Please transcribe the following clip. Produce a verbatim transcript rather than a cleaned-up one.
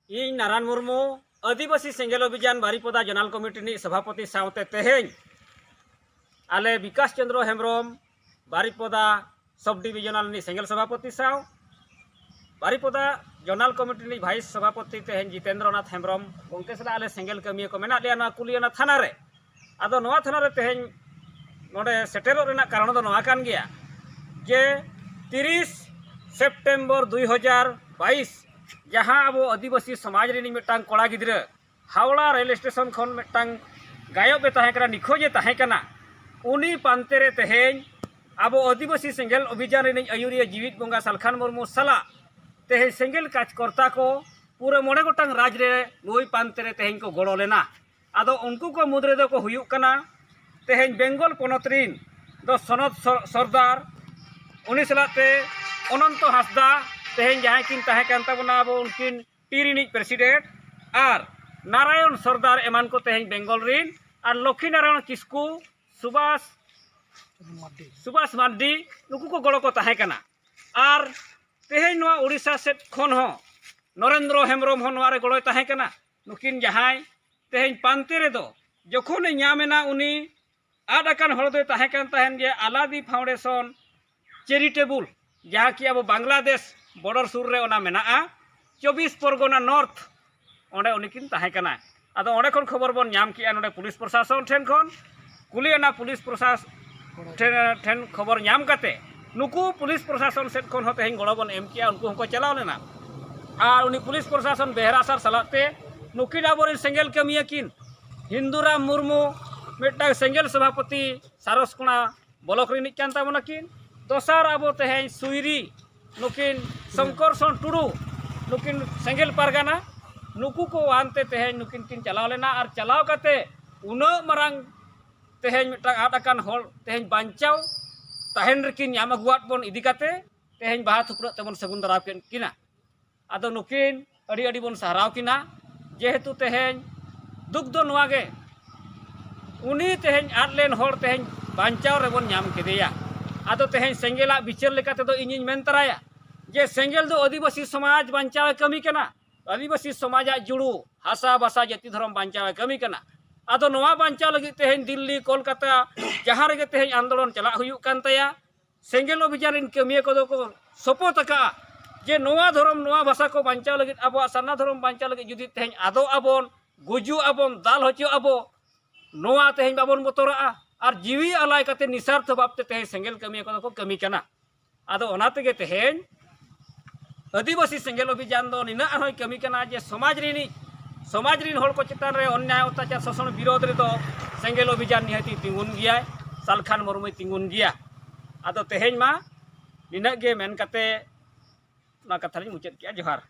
ᱤᱧ ᱱᱟᱨᱟᱱ ᱢᱩᱨᱢᱩ, ᱟᱹᱫᱤᱵᱟᱹᱥᱤ ᱥᱮᱸᱜᱮᱞ ᱚᱵᱷᱤᱡᱟᱱ ᱵᱟᱨᱤᱯᱚᱫᱟ ᱡᱚᱱᱟᱞ ᱠᱚᱢᱤᱴᱤ ᱨᱤᱱᱤᱡ ᱥᱚᱵᱷᱟᱯᱚᱛᱤ ᱥᱟᱶᱛᱮ ᱛᱮᱦᱮᱧ ᱟᱞᱮ ᱵᱤᱠᱟᱥ ᱪᱚᱱᱫᱨᱚ ᱦᱮᱢᱵᱨᱚᱢ, ᱵᱟᱨᱤᱯᱚᱫᱟ ᱥᱚᱵ ᱰᱤᱵᱤᱡᱚᱱᱟᱞ ᱨᱤᱱᱤᱡ ᱥᱮᱸᱜᱮᱞ ᱥᱚᱵᱷᱟᱯᱚᱛᱤ ᱥᱟᱶ, ᱵᱟᱨᱤᱯᱚᱫᱟ ᱡᱚᱱᱟᱞ ᱠᱚᱢᱤᱴᱤ ᱨᱤᱱᱤᱡ ᱵᱷᱟᱭᱤᱥ ᱥᱚᱵᱷᱟᱯᱚᱛᱤ ᱛᱮᱦᱮᱧ ᱡᱤᱛᱮᱱᱫᱨᱚᱱᱟᱛᱷ ᱦᱮᱢᱵᱨᱚᱢ ᱜᱚᱢᱠᱮ ᱥᱟᱞᱟᱜ ᱟᱞᱮ ᱥᱮᱸᱜᱮᱞ ᱠᱟᱹᱢᱤᱭᱟᱹ ᱠᱚ ᱢᱮᱱᱟᱜ ᱞᱮᱭᱟ ᱱᱚᱣᱟ ᱠᱩᱞᱤᱭᱟᱱᱟ ᱛᱷᱟᱱᱟ ᱨᱮ᱾ ᱟᱫᱚ ᱱᱚᱣᱟ ᱛᱷᱟᱱᱟ ᱨᱮ ᱛᱮᱦᱮᱧ ᱱᱚᱰᱮ ᱥᱮᱴᱮᱨᱚᱜ ᱨᱮᱱᱟᱜ ᱠᱟᱨᱚᱱ ᱫᱚ ᱱᱚᱣᱟ ᱠᱟᱱ ᱜᱮᱭᱟ ᱡᱮ ᱛᱤᱨᱤᱥ ᱥᱮᱯᱴᱮᱢᱵᱚᱨ ᱫᱩᱭ ᱦᱟᱡᱟᱨ ᱵᱟᱭᱤᱥ, ᱡᱟᱦᱟᱸ ᱟᱵᱚ ᱟᱹᱫᱤᱵᱟᱹᱥᱤ ᱥᱚᱢᱟᱡᱽ ᱨᱤᱱᱤᱡ ᱢᱤᱫᱴᱟᱝ ᱠᱚᱲᱟ ᱜᱤᱫᱽᱨᱟᱹ ᱦᱟᱣᱲᱟ ᱨᱮᱞ ᱥᱴᱮᱥᱚᱱ ᱠᱷᱚᱱ ᱢᱤᱫᱴᱟᱝ ᱜᱟᱭᱚᱵ ᱮ ᱛᱟᱦᱮᱸ ᱠᱟᱱᱟ, ᱱᱤᱠᱷᱳᱡ ᱮ ᱛᱟᱦᱮᱸ ᱠᱟᱱᱟ, ᱩᱱᱤ ᱯᱟᱱᱛᱮ ᱨᱮ ᱛᱮᱦᱮᱧ ᱟᱵᱚ ᱟᱹᱫᱤᱵᱟᱹᱥᱤ ᱥᱮᱸᱜᱮᱞ ᱚᱵᱷᱤᱡᱟᱱ ᱨᱤᱱᱤᱡ ᱟᱹᱭᱩᱨᱤᱭᱟᱹ ᱡᱤᱣᱤᱫ ᱵᱚᱸᱜᱟ ᱥᱟᱞᱠᱷᱟᱱ ᱢᱩᱨᱢᱩ ᱥᱟᱞᱟᱜ ᱛᱮᱦᱮᱧ ᱥᱮᱸᱜᱮᱞ ᱠᱟᱡᱽᱠᱚᱨᱛᱟ ᱠᱚ ᱯᱩᱨᱟᱹ ᱢᱚᱬᱮ ᱜᱚᱴᱟᱝ ᱨᱟᱡᱽ ᱨᱮ ᱱᱩᱭ ᱯᱟᱱᱛᱮ ᱨᱮ ᱛᱮᱦᱮᱧ ᱠᱚ ᱜᱚᱲᱚ ᱞᱮᱱᱟ᱾ ᱟᱫᱚ ᱩᱱᱠᱩ ᱠᱚ ᱢᱩᱫᱽ ᱨᱮᱫᱚ ᱠᱚ ᱦᱩᱭᱩᱜ ᱠᱟᱱᱟ ᱛᱮᱦᱮᱧ ᱵᱮᱝᱜᱚᱞ ᱯᱚᱱᱚᱛ ᱨᱤᱱ ᱫᱚ ᱥᱚᱱᱚᱛ ᱥᱚᱨ-, ᱥᱚᱨᱫᱟᱨ, ᱩᱱᱤ ᱥᱟᱞᱟᱜ ᱛᱮ ᱚᱱᱚᱱᱛᱚ ᱦᱟᱸᱥᱫᱟ, ᱛᱮᱦᱮᱧ ᱡᱟᱦᱟᱸᱭ ᱠᱤᱱ ᱛᱟᱦᱮᱸ ᱠᱟᱱ ᱛᱟᱵᱚᱱᱟ ᱟᱵᱚ ᱩᱱᱠᱤᱱ ᱴᱤ ᱨᱤᱱᱤᱡ ᱯᱨᱮᱥᱤᱰᱮᱱᱴ, ᱟᱨ ᱱᱟᱨᱟᱭᱚᱱ ᱥᱚᱨᱫᱟᱨ ᱮᱢᱟᱱ ᱠᱚ ᱛᱮᱦᱮᱧ ᱵᱮᱝᱜᱚᱞ ᱨᱤᱱ, ᱟᱨ ᱞᱚᱠᱠᱷᱤ ᱱᱟᱨᱟᱭᱚᱱ ᱠᱤᱥᱠᱩ, ᱥᱩᱵᱷᱟᱥ, ᱥᱩᱵᱷᱟᱥ ᱢᱟᱨᱰᱤ, ᱱᱩᱠᱩ ᱠᱚ ᱜᱚᱲᱚ ᱠᱚ ᱛᱟᱦᱮᱸ ᱠᱟᱱᱟ᱾ ᱟᱨ ᱛᱮᱦᱮᱧ ᱱᱚᱣᱟ ᱳᱰᱤᱥᱟ ᱥᱮᱫ ᱠᱷᱚᱱ ᱦᱚᱸ ᱱᱚᱨᱮᱱᱫᱨᱚ ᱦᱮᱢᱵᱨᱚᱢ ᱦᱚᱸ ᱱᱚᱣᱟ ᱨᱮ ᱜᱚᱲᱚᱭ ᱛᱟᱦᱮᱸ ᱠᱟᱱᱟ᱾ ᱱᱩᱠᱤᱱ ᱡᱟᱦᱟᱸᱭ ᱛᱮᱦᱮᱧ ᱯᱟᱱᱛᱮ ᱨᱮᱫᱚ ᱡᱚᱠᱷᱚᱱᱮ ᱧᱟᱢ ᱮᱱᱟ, ᱩᱱᱤ ᱟᱫ ᱟᱠᱟᱱ ᱦᱚᱲ ᱫᱚᱭ ᱛᱟᱦᱮᱸ ᱠᱟᱱ ᱛᱟᱦᱮᱱ ᱜᱮᱭᱟ ᱟᱞᱟᱫᱤ ᱯᱷᱟᱣᱩᱱᱰᱮᱥᱚᱱ ᱪᱮᱨᱤᱴᱮᱵᱩᱞ, ᱡᱟᱦᱟᱸ ᱠᱤ ᱟᱵᱚ ᱵᱟᱝᱞᱟᱫᱮᱥ ᱵᱚᱰᱚᱨ ᱥᱩᱨ ᱨᱮ ᱚᱱᱟ ᱢᱮᱱᱟᱜᱼᱟ, ᱪᱚᱵᱵᱤᱥ ᱯᱚᱨᱜᱚᱱᱟ ᱱᱚᱨᱛᱷ, ᱚᱸᱰᱮ ᱩᱱᱤ ᱠᱤᱱ ᱛᱟᱦᱮᱸ ᱠᱟᱱᱟ᱾ ᱟᱫᱚ ᱚᱸᱰᱮ ᱠᱷᱚᱱ ᱠᱷᱚᱵᱚᱨ ᱵᱚᱱ ᱧᱟᱢ ᱠᱮᱜᱼᱟ ᱱᱚᱰᱮ ᱯᱩᱞᱤᱥ ᱯᱨᱚᱥᱟᱥᱚᱱ ᱴᱷᱮᱱ ᱠᱷᱚᱱ, ᱠᱩᱞᱤ ᱚᱱᱟ ᱯᱩᱞᱤᱥ ᱯᱨᱚᱥᱟᱥᱚᱱ ᱴᱷᱮᱱ, ᱴᱷᱮᱱ ᱠᱷᱚᱵᱚᱨ ᱧᱟᱢ ᱠᱟᱛᱮ ᱱᱩᱠᱩ ᱯᱩᱞᱤᱥ ᱯᱨᱚᱥᱟᱥᱚᱱ ᱥᱮᱫ ᱠᱷᱚᱱ ᱦᱚᱸ ᱛᱮᱦᱮᱧ ᱜᱚᱲᱚ ᱵᱚᱱ ᱮᱢ ᱠᱮᱜᱼᱟ, ᱩᱱᱠᱩ ᱦᱚᱸᱠᱚ ᱪᱟᱞᱟᱣ ᱞᱮᱱᱟ᱾ ᱟᱨ ᱩᱱᱤ ᱯᱩᱞᱤᱥ ᱯᱨᱚᱥᱟᱥᱚᱱ ᱵᱮᱦᱨᱟ ᱥᱟᱨ ᱥᱟᱞᱟᱜ ᱛᱮ ᱱᱩᱠᱤᱱ ᱟᱵᱚᱨᱮᱱ ᱥᱮᱸᱜᱮᱞ ᱠᱟᱹᱢᱤᱭᱟᱹ ᱠᱤᱱ ᱦᱤᱱᱫᱩᱨᱟᱢ ᱢᱩᱨᱢᱩ ᱢᱤᱫᱴᱟᱝ ᱥᱮᱸᱜᱮᱞ ᱥᱚᱵᱷᱟᱯᱚᱛᱤ ᱥᱟᱨᱚᱥᱠᱚᱬᱟ ᱵᱞᱚᱠ ᱨᱤᱱᱤᱡ ᱠᱟᱱ ᱛᱟᱵᱚᱱᱟ ᱠᱤᱱ᱾ ᱫᱚᱥᱟᱨ ᱟᱵᱚ ᱛᱮᱦᱮᱧ ᱥᱩᱭᱨᱤ ᱱᱩᱠᱤᱱ ᱥᱚᱝᱠᱚᱨᱥᱚᱱ ᱴᱩᱰᱩ, ᱱᱩᱠᱤᱱ ᱥᱮᱸᱜᱮᱞ ᱯᱟᱨᱜᱟᱱᱟ, ᱱᱩᱠᱩ ᱠᱚ ᱟᱱᱛᱮ ᱛᱮᱦᱮᱧ ᱱᱩᱠᱤᱱ ᱠᱤᱱ ᱪᱟᱞᱟᱣ ᱞᱮᱱᱟ᱾ ᱟᱨ ᱪᱟᱞᱟᱣ ᱠᱟᱛᱮ ᱩᱱᱟᱹᱜ ᱢᱟᱨᱟᱝ ᱛᱮᱦᱮᱧ ᱢᱤᱫᱴᱟᱝ ᱟᱫ ᱟᱠᱟᱱ ᱦᱚᱲ ᱛᱮᱦᱮᱧ ᱵᱟᱧᱪᱟᱣ ᱛᱟᱦᱮᱱ ᱨᱮᱠᱤᱱ ᱧᱟᱢ ᱟᱹᱜᱩᱣᱟᱫ ᱵᱚᱱ ᱤᱫᱤ ᱠᱟᱛᱮ ᱛᱮᱦᱮᱧ ᱵᱟᱦᱟ ᱛᱷᱩᱯᱨᱟᱹᱜ ᱛᱮᱵᱚᱱ ᱥᱟᱹᱜᱩᱱ ᱫᱟᱨᱟᱢ ᱠᱮᱫ ᱠᱤᱱᱟ᱾ ᱟᱫᱚ ᱱᱩᱠᱤᱱ ᱟᱹᱰᱤ ᱟᱹᱰᱤ ᱵᱚᱱ ᱥᱟᱨᱦᱟᱣ ᱠᱤᱱᱟ, ᱡᱮᱦᱮᱛᱩ ᱛᱮᱦᱮᱧ ᱫᱩᱠ ᱫᱚ ᱱᱚᱣᱟ ᱜᱮ, ᱩᱱᱤ ᱛᱮᱦᱮᱧ ᱟᱫ ᱞᱮᱱ ᱦᱚᱲ ᱛᱮᱦᱮᱧ ᱵᱟᱧᱪᱟᱣ ᱨᱮᱵᱚᱱ ᱧᱟᱢ ᱠᱮᱫᱮᱭᱟ᱾ ᱟᱫᱚ ᱛᱮᱦᱮᱧ ᱥᱮᱸᱜᱮᱞᱟᱜ ᱵᱤᱪᱟᱹᱨ ᱞᱮᱠᱟ ᱛᱮᱫᱚ ᱤᱧᱤᱧ ᱢᱮᱱ ᱛᱟᱨᱟᱭᱟ ᱡᱮ ᱥᱮᱸᱜᱮᱞ ᱫᱚ ᱟᱹᱫᱤᱵᱟᱹᱥᱤ ᱥᱚᱢᱟᱡᱽ ᱵᱟᱧᱪᱟᱣ ᱮ ᱠᱟᱹᱢᱤ ᱠᱟᱱᱟ᱾ ᱟᱹᱫᱤᱵᱟᱹᱥᱤ ᱥᱚᱢᱟᱡᱟᱜ ᱡᱩᱲᱩ, ᱦᱟᱥᱟ ᱵᱷᱟᱥᱟ ᱡᱟᱹᱛᱤ ᱫᱷᱚᱨᱚᱢ ᱵᱟᱧᱪᱟᱣ ᱮ ᱠᱟᱹᱢᱤ ᱠᱟᱱᱟ᱾ ᱟᱫᱚ ᱱᱚᱣᱟ ᱵᱟᱧᱪᱟᱣ ᱞᱟᱹᱜᱤᱫ ᱛᱮᱦᱮᱧ ᱫᱤᱞᱞᱤ, ᱠᱳᱞᱠᱟᱛᱟ, ᱡᱟᱦᱟᱸ ᱨᱮᱜᱮ ᱛᱮᱦᱮᱧ ᱟᱱᱫᱳᱞᱚᱱ ᱪᱟᱞᱟᱜ ᱦᱩᱭᱩᱜ ᱠᱟᱱ ᱛᱟᱭᱟ, ᱥᱮᱸᱜᱮᱞ ᱚᱵᱷᱤᱡᱟᱱ ᱨᱮᱱ ᱠᱟᱹᱢᱤᱭᱟᱹ ᱠᱚᱫᱚ ᱠᱚ ᱥᱚᱯᱚᱛ ᱟᱠᱟᱫᱼᱟ ᱡᱮ ᱱᱚᱣᱟ ᱫᱷᱚᱨᱚᱢ, ᱱᱚᱣᱟ ᱵᱷᱟᱥᱟ ᱠᱚ ᱵᱟᱧᱪᱟᱣ ᱞᱟᱹᱜᱤᱫ, ᱟᱵᱚᱣᱟᱜ ᱥᱟᱨᱱᱟ ᱫᱷᱚᱨᱚᱢ ᱵᱟᱧᱪᱟᱣ ᱞᱟᱹᱜᱤᱫ ᱡᱩᱫᱤ ᱛᱮᱦᱮᱧ ᱟᱫᱚᱜ ᱟᱵᱚᱱ, ᱜᱩᱡᱩᱜ ᱟᱵᱚᱱ, ᱫᱟᱞ ᱦᱚᱪᱚᱜ ᱟᱵᱚ, ᱱᱚᱣᱟ ᱛᱮᱦᱮᱧ ᱵᱟᱵᱚᱱ ᱵᱚᱛᱚᱨᱟᱜᱼᱟ᱾ ᱟᱨ ᱡᱤᱣᱤ ᱟᱞᱟᱭ ᱠᱟᱛᱮ ᱱᱤᱥᱟᱨᱛᱷᱚ ᱵᱷᱟᱵᱽ ᱛᱮ ᱛᱮᱦᱮᱧ ᱥᱮᱸᱜᱮᱞ ᱠᱟᱹᱢᱤᱭᱟᱹ ᱠᱚᱫᱚ ᱠᱚ ᱠᱟᱹᱢᱤ ᱠᱟᱱᱟ᱾ ᱟᱫᱚ ᱚᱱᱟ ᱛᱮᱜᱮ ᱛᱮᱦᱮᱧ ᱟᱹᱫᱤᱵᱟᱹᱥᱤ ᱥᱮᱸᱜᱮᱞ ᱚᱵᱷᱤᱡᱟᱱ ᱫᱚ ᱱᱤᱱᱟᱹᱜ ᱟᱨᱦᱚᱸᱭ ᱠᱟᱹᱢᱤ ᱠᱟᱱᱟ ᱡᱮ ᱥᱚᱢᱟᱡᱽ ᱨᱤᱱᱤᱡ, ᱥᱚᱢᱟᱡᱽ ᱨᱤᱱ ᱦᱚᱲ ᱠᱚ ᱪᱮᱛᱟᱱ ᱨᱮ ᱚᱱᱱᱭᱟᱭ ᱚᱛᱛᱟᱪᱟᱨ ᱥᱳᱥᱚᱱ ᱵᱤᱨᱳᱫᱷ ᱨᱮᱫᱚ ᱥᱮᱸᱜᱮᱞ ᱚᱵᱷᱤᱡᱟᱱ ᱱᱤᱦᱟᱹᱛᱤ ᱛᱤᱸᱜᱩᱱ ᱜᱮᱭᱟᱭ, ᱥᱟᱞᱠᱷᱟᱱ ᱢᱩᱨᱢᱩᱭ ᱛᱤᱸᱜᱩᱱ ᱜᱮᱭᱟ᱾ ᱟᱫᱚ ᱛᱮᱦᱮᱧ ᱢᱟ ᱱᱤᱱᱟᱹᱜ ᱜᱮ ᱢᱮᱱ ᱠᱟᱛᱮ ᱚᱱᱟ ᱠᱟᱛᱷᱟ ᱞᱤᱧ ᱢᱩᱪᱟᱹᱫ ᱠᱮᱜᱼᱟ᱾ ᱡᱚᱦᱟᱨ᱾